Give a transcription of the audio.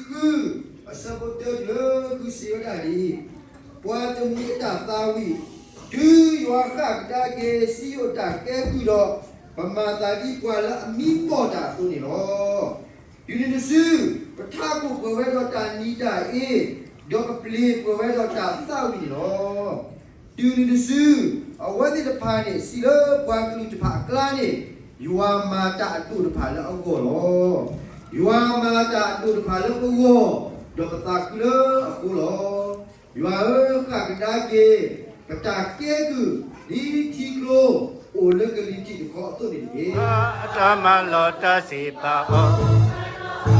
ဃု, အဆၢဖိတၢတုၤလၢဃုစံးဝဲဒၣ်ဒ်အံၤ, ပှၤတမှံၤအတၢ်သးဝံၣ်, တုၤယွၤဃၣ်ကဒါက့ၤစံယိၣ်တၢ်ကဲကုၢ်ဒီး, ပမၤသးဒ်ပှၤလၢအမံမီၢ်တၢ်အသိးန့ၣ်လီၤ. တုၤနုၤတစု, ပထးခိၣ်ပှဲၤဝဲဒီးတၢ်နံၤတၢ်အ့, ဒီးပပျ့ၤပှဲၤဝဲဒီးတၢ်သးဝံၣ်န့ၣ်လီၤ. တုၤနုၤတစု, အဝဲသ့ၣ်တဖၣ်န့ၣ်စံးလၢပှၤကလုာ်တဖၣ်အကျါန့ၣ်, ယွၤမၤတၢ်အဒိၣ်တဖၣ်လၢအဂီၢ်လီၤ. ယွၤမၤတၢ်အဒိၣ်တဖၣ်လၢပဂီၢ်, ဒီးပသးခုလၢအဃိလီၤ. ယွၤဧၢ, ဃၣ်ကဒါက့ၤ ပတၢ်ကဲကုၢ်, ဒ်ထံကျိ အိၣ်လၢကလံၤထံးတခီအသိးန့ၣ်တက့ၢ်. အတၢ်မၤလီၤတၢ်စံးဘၣ်အီၤ